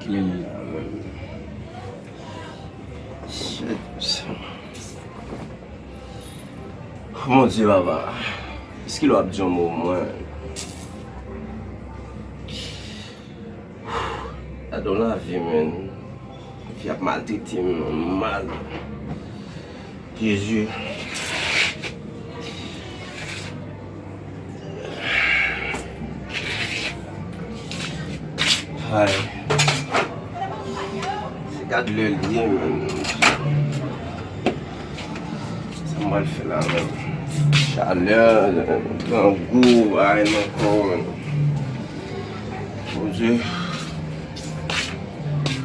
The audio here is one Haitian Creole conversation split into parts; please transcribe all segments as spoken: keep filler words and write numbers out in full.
Kilè li la menm? Shit. Mon Dieu, papa. Èske l ap di yon mo mwen? Gade yon lavi, menn. Fi ap maltrete m mal. Jezi. Ay. Se gad lè l ye, menn. Sa m pral fè la, menn? Chalè, grangou, ay, nan kò, menn. Bondye.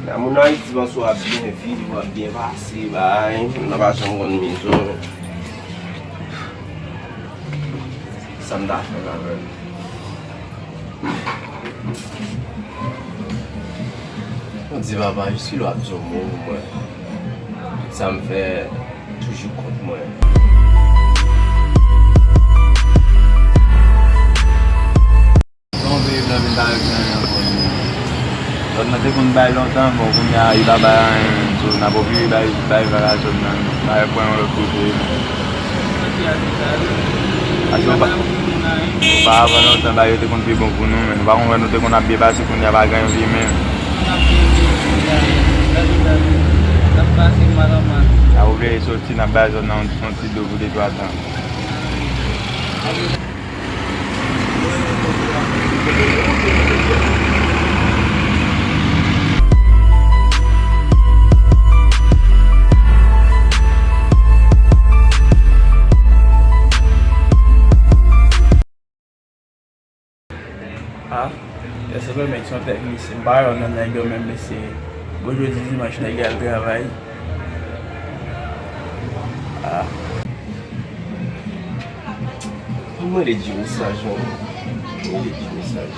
Nan moun Ayiti, panse w ap byen viv, w ap byen pase, bay, moun nan pa janm konn mizè w. Sa m ta fè la menm? Bondye papa, jiskilè w ap di yon mo pou mwen? Tout sa m fè toujou kont mwen. Bon, peyi m nan vin parèt gen anyen ankò. Zòn nan te konn bay lontan, bon, kounye a, li pa bay anyen, so, n ap oblije bay, bay vag a zòn nan. Bay pran yon lòt kote. Paske opa-, oparavan lontan, bagay yo te konn pi bon pou nou, men nou pa konn wè, nou te konn ap byen pase, kounye a pa gen anyen menm. N ap oblije soti, n ap bay zòn nan yon, yon ti do pou de twa tan. Ah, èske mwen menm se yon teknisyen? M pa wè nan nèg yo menm, mesye. Gwo jodi dimanch, nèg yo al travay. Ah. Mwen mande Jimmy Saj, non. Mwen mande Jimmy Saj.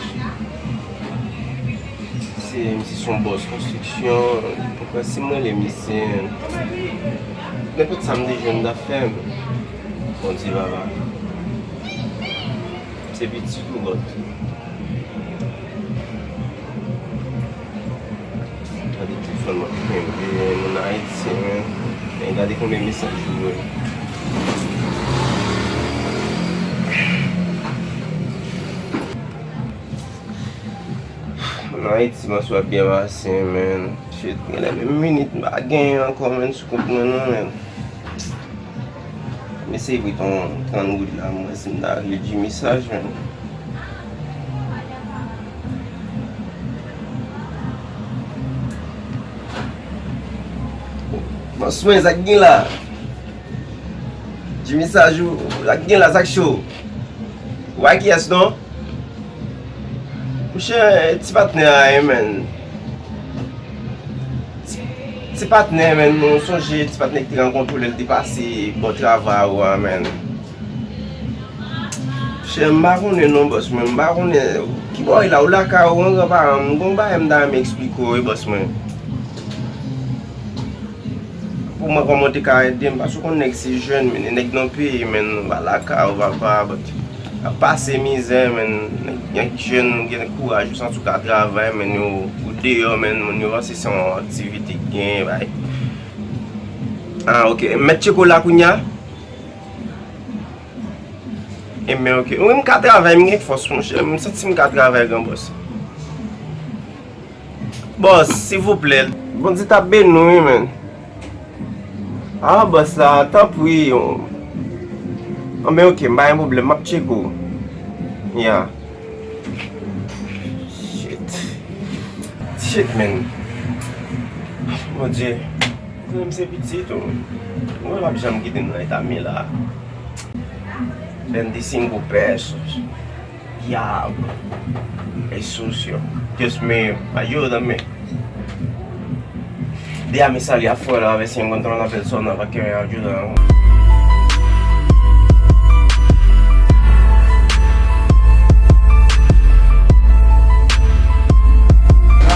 Se, misye se yon bòs konstriksyon. Poukwa si mwen rele misye, nenpòt sa m te jwenn, m t ap fè, men Bondye papa. Se pitit ou lòt. Gade telefòn mwen kenbe, moun Ayiti, men. Men gade konbyen mesaj ou voye. Moun Ayiti, m ap byen pase, men. Shit, genlè menm minit m pa genyen ankò, men, sou kont mwen, non, men. M eseye voye yon trant goud la, m wè si m ta rele Jimmy Saj, men. Bòs mwen, sa k gen la? Jimmy Saj, sa k gen la, sa k cho? Wè kiyès non? Monchè, ti patnè a, men. Ti, ti patnè, men, nou sonje ti patnè ki te rankontre w lè l te pase bò travay ou a, men. Monchè, m pa konnen non, bòs mwen, m pa konnen. Ki bò w ye la? Ou lakay ou, angan paran m, gon bagay m ta renmen eksplike w, wi, bòs mwen. Pou mwen, kòman w te ka ede m? Paske w konn nèg se jèn, men nèg nan peyi, men nou pa lakay ou, papa, but ap pase mizè, men nèg, nèg jèn, gen kouraj, yo santi w ka travay, men yo, ou deyò, men moun yo panse se yon aktivite k genyen, bay. Ah, ok. Mèt tcheke w la kounye a? Enben, ok. Wi, m ka travay, m gen fòs, monchè. M santi m ka travay, gran bòs. Bòs, silvouplè. Bondye ta beni w, wi, men. Ah, bòs la, tanpri. Anben, ok, m pa gen pwoblèm, m ap tcheke w. Yeah. Shit. Shit, man. Bondye. Frè m se pitit ou. Mwen p ap janm kite nou nan eta m ye la. Veinticinco pesos. Diablo. Es sucio. Dios mío, ayúdame. Déjame salir afuera a ver si encuentro a una persona para que me ayude.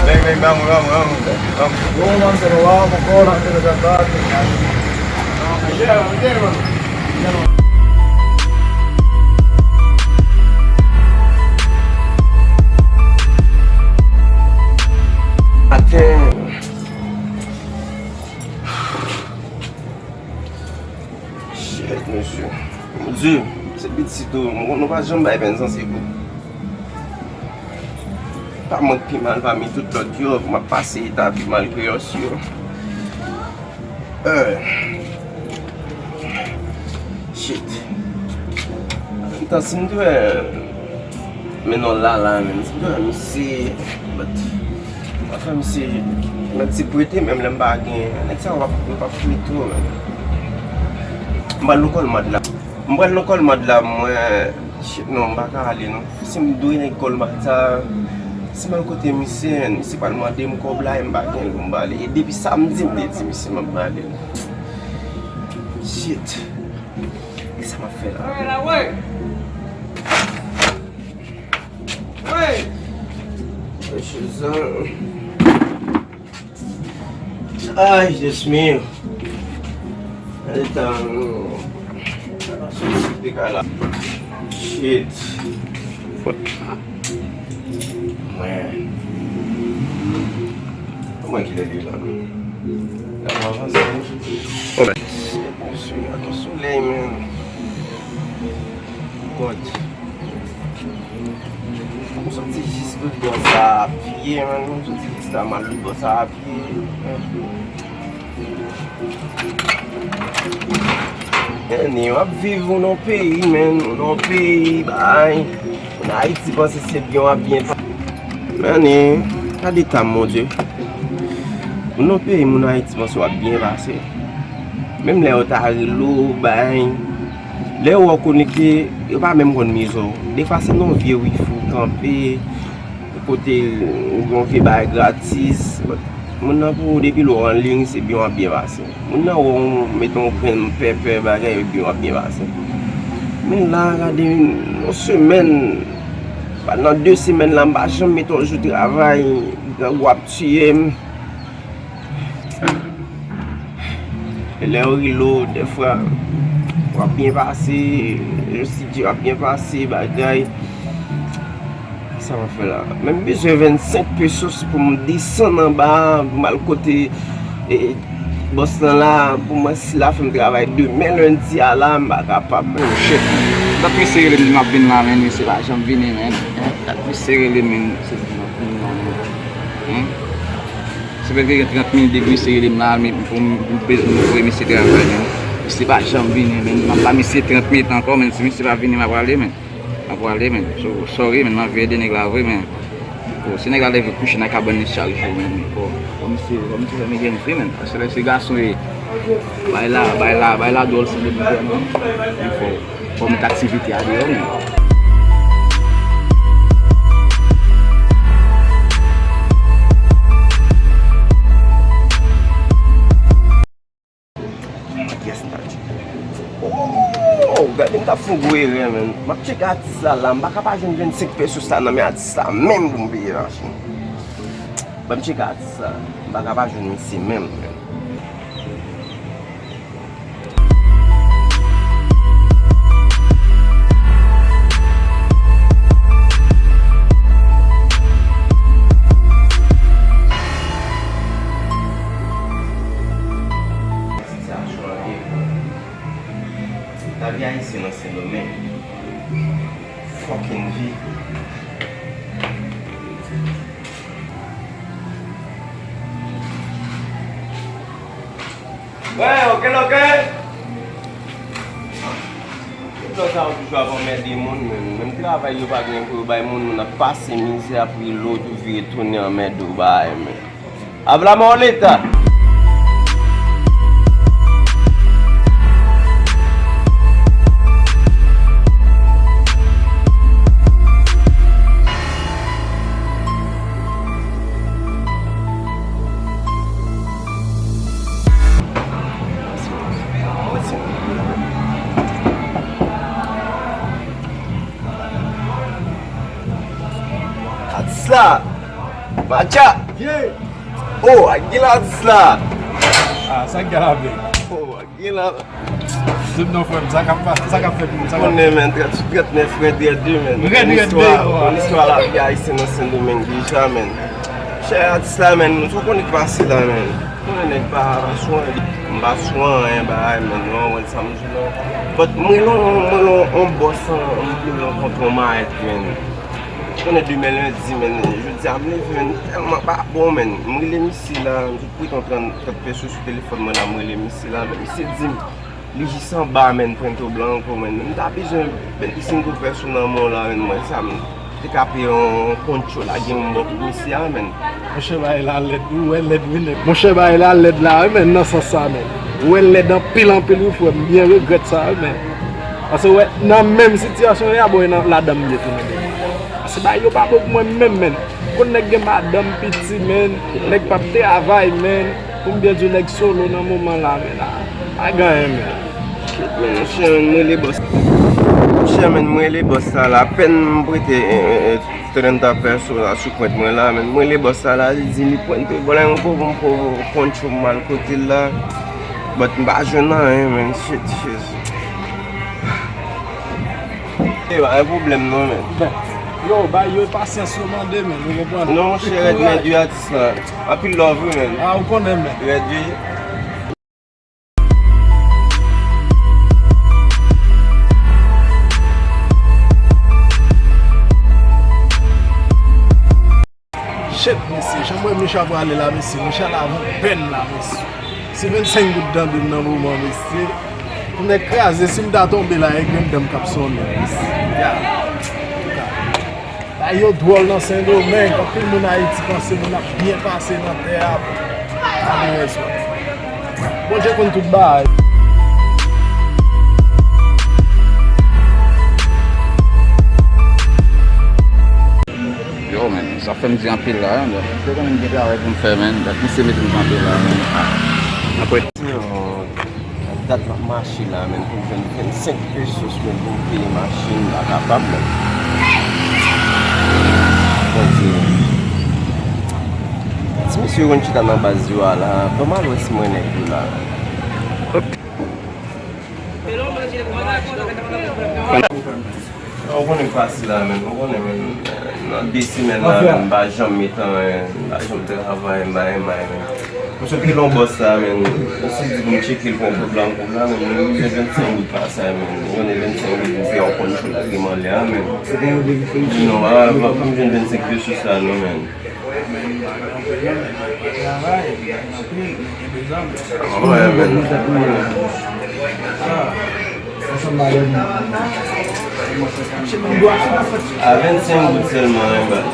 Ven, ven, vamos, vamos, vamos, vamos. Vamos, vamos, vamos, vamos, vamos. Shit, mesye. Bondye, se pitit ou. Nou pa janm bay pèn san sekou. Pa mwen k pi mal pami tout lòt yo. M ap pase eta pi mal ke yo si yo. Eh. Shit. Antan, si m te wè, men non la la, men si m te wè misye, but, anfen, misye, nèg ti prete, menm lè m pa gen, nèg sa yo p ap, yo p ap fouye tou, men. M pral nan Colmart la. M pral nan Colmart la, mwen, shit, non, m pa ka ale, non. Si m dwe nèg Colmart sa, si m al kote misye, misye pral mande m kòb la, e m pa gen l pou m ba li. E depi samdi, m te di misye m ap ba li l. Shit. Kisa m ap fè la? Mesye zan. Ay, Dios mío. Gade tan nou. Soti pika la. Shit. Mwen. Mwen ki lè li la. La m avanse. Shit, mesye, ak yon solèy, man. God. M soti jis tout bò sa a pye, man. M soti jis la, m al tout bò sa a pye. Men, w ap viv ou nan peyi, man. Ou nan peyi, bay. Moun Ayiti panse se byen w ap byen pa-, men, gade tan, Bondye. Ou nan peyi, moun Ayiti panse w ap byen pase. Menm lè yo ta rele w, bay. Lè yo wè w konekte, yo pa menm konn mizè w. Defwa se nan yon vye wifi w kanpe, kote ou gen yon vye bagay gratis. Moun nan pou ou depi lè w anliy, se byen w ap byen pase. Moun nan wè w mete yon grenn pèpè bagay, epi w ap byen pase. Men la, gade, yon semèn, pandan de semèn la, m pa janm mete yon jou travay, grangou ap tiye m. E lè yo rele w, dèfwa, w ap byen pase, estidyo ap byen pase, bagay. Sa m ap fè la? Men m bezwen vennsenk pesos pou m desann anba a, pou m al kote, e, bòs lan la, pou m wè si l a fè m travay demen lendi a la, m pa kapab. Oh, shit. Dat mesye rele m di m ap vin la, men mesye pa janm vini, men. Dat mesye rele m, men, mesye di m ap vin la, men. Se pèske gen trant minit depi misye rele m la, men pou m, pou m voye misye travay, men. Misye pa janm vini, men. M ap ba misye trant minit ankò, men. Si misye pa vini, m ap ale, men. M ap prale, men. So, sorry, men, m anvi ede nèg la vre, men. Bon, si nèg la leve kouche nan kabann li chak jou, men. Fò, fò misye, fò misye fè m ede m vre, men. Paske lè se gason ye, bay la, bay la, bay la dwòl se de vrèman. Men fò, fò met aktivite a deyò, men. Yes, m t ap tcheke. Oh, gade m t ap fè yon gwo erè, men. M ap tcheke atis la, la. M pa ka pa jwenn vennsenk pesos sa nan men atis la, menm pou m peye machin. Ban m tcheke atis la. M pa ka pa jwenn misye menm, men. Sitiyasyon an ye. Lavi ayisyen nan Sendomeng. Fucking vi. Wè, oke, oke. Tout sa yo toujou ap anmède moun, men menm travay yo pa gen pou yo bay moun, moun ap pase mizè, ap rele w, tou vire tounen anmède w bay, men. Habla moleta. Atis la! Matcha! Vye! Oh, ak gen la atis la! Ah, sa k gen la vle? Oh, ak gen la. Di m non, frè m, sa k ap pa-, sa k ap fèt, sa k ap konnen, men, trant, trant nèf rèd, rèd de, men. Rèd, rèd de, istwa, istwa lavi ayisyen nan Sendomeng deja, men. Chè atis la, menn, ou konnen k pase la, menn. Ou konnen nèg pa, pa sou anyen. M pa sou anyen, bagay, menn, non, wè sa m di la. But mwen lon, mwen lon, on bòs, on, mwen lon kont on mayèt, menn. Ou konnen demen lendi, menn, jodi a m leve, menn, tèlman pa bon, menn. M rele misye la, m sot pran trant, trant peso sou telefòn mwen la, m rele misye la, menn, misye di m, Li jis anba, menn, Puerto Blanco, menn. M ta bezwen vennsenk gwo peso nan men w la, menn. Mwen, sa m te ka peye yon poncho lage m bò pou misye a, menn. Monchè, bagay la lèd, wi, ou wè lèd, wi, nèg. Monchè, bagay la lèd la, wi, menn, nan sans sa, menn. Ou wè lèd anpil, anpil, wi, frè m. M byen regrèt sa, wi, menn. Paske, ou wè, nan menm sitiyasyon, y a, bon, e nan, ladan m ye tou, menn. Paske bagay yo pa bon pou mwen menm, menn. Konn nèg gen madanm, piti, menn. Nèg p ap travay, menn. Pou m byen di w, nèg solo nan moman la, menn, a, pa gen anyen, menn. Shit, menn, monchè, menn, mwen rele bòs. Monchè, menn, mwen rele bòs sa la. Apèn m prete, eh, eh, eh, trenta peso la sou kont mwen la, menn. Mwen rele bòs sa la, li di li pran, li te vòlè yon gwo bon po, poncho m al kote l la. But m pa jwenn anyen, menn. Shit, shit. E pa gen pwoblèm non, menn. Yo, bay yo pasyans yo mande, menn, ou konprann? Non, monchè, rèd, rèd, wi, atis la. Anpil love, wi, menn. A, ou konnen, menn. Rèd, wi. Shit, mesye, jan m wè Micha prale la, mesye, Micha la avèk pèn la, mesye. Se vennsenk goud tande m nan moman, mesye. Pou nèg kraze, si m ta tonbe la, e grenn dan m k ap sonnen, mesye. Ya. Bagay yo dwòl nan Sendomeng. Anpil moun Ayiti panse moun ap byen pase nan tè a. Malerèzman. Bondye konn tout bagay. Yo, menn, sa fè m di anpil la, menn. Se kanmenm gen travay pou m fè, menn. Dat misye mete m kanpe la, menn. Apre. Dat m ap mache la, menn, pou m jwenn vennsenk pesos, menn, pou m peye machin, m pa kapab, menn. Bondye. Ti mesye yo konn chita nan baz yo a la. Ban m al wè si m wè nèg yo la. Ou konnen k pase la, menn. Ou konnen, menn. Nan de semèn la, menn, m pa janm met anyen, m pa janm travay, m pa janm bay, menn. M sot rele yon bòs la, menn. Misye di pou m tcheke l pou yon kob la, yon kob la, menn. Mwen bezwen vennsenk goud pa sa, menn. Ou konnen vennsenk goud, m fè yon konn chou lage m anlè a, menn. Non, a, m ap jwenn vennsenk pesos la, non, menn. Wè, menn. A vennsenk goud sèlman, wi, baz.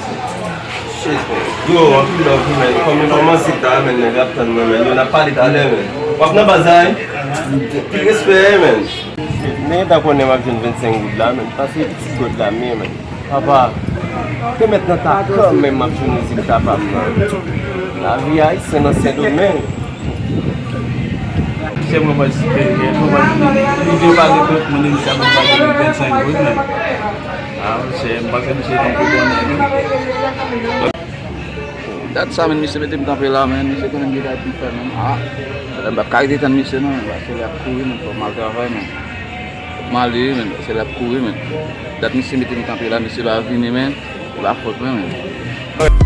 Shit, man. Yo, anpil love, man. Kòm yo kòmanse ta, man, nèg ap tann mwen, man. Yo, n ap pale talè, man. W ap nan baz la, wi? Pil respè, man. Men, ta konnen m ap jwenn vennsenk goud la, man. Pase ti goud la, men, man. Papa, te mèt nan ta kanmenm m ap jwenn rezilta pa m nan. Lavi ayisyen nan Sendomeng. Misye mwen pa di, mwen pa di, li te pale tout moun, misye mwen pa di vennsenk goud, men. A, misye, m panse misye te yon pi bon nèg, wi. Dat sa, men, misye mete m kanpe la, men, misye konnen m gen bagay pou m fè, men. A, m p ap ka rete tann misye, non, men, paske lè ap kouri, men, fò m al travay, men. Fò m ale, men, paske lè ap kouri, men. Dat misye mete m kanpe la, misye pa vini, men. Se pa fòt mwen, menm.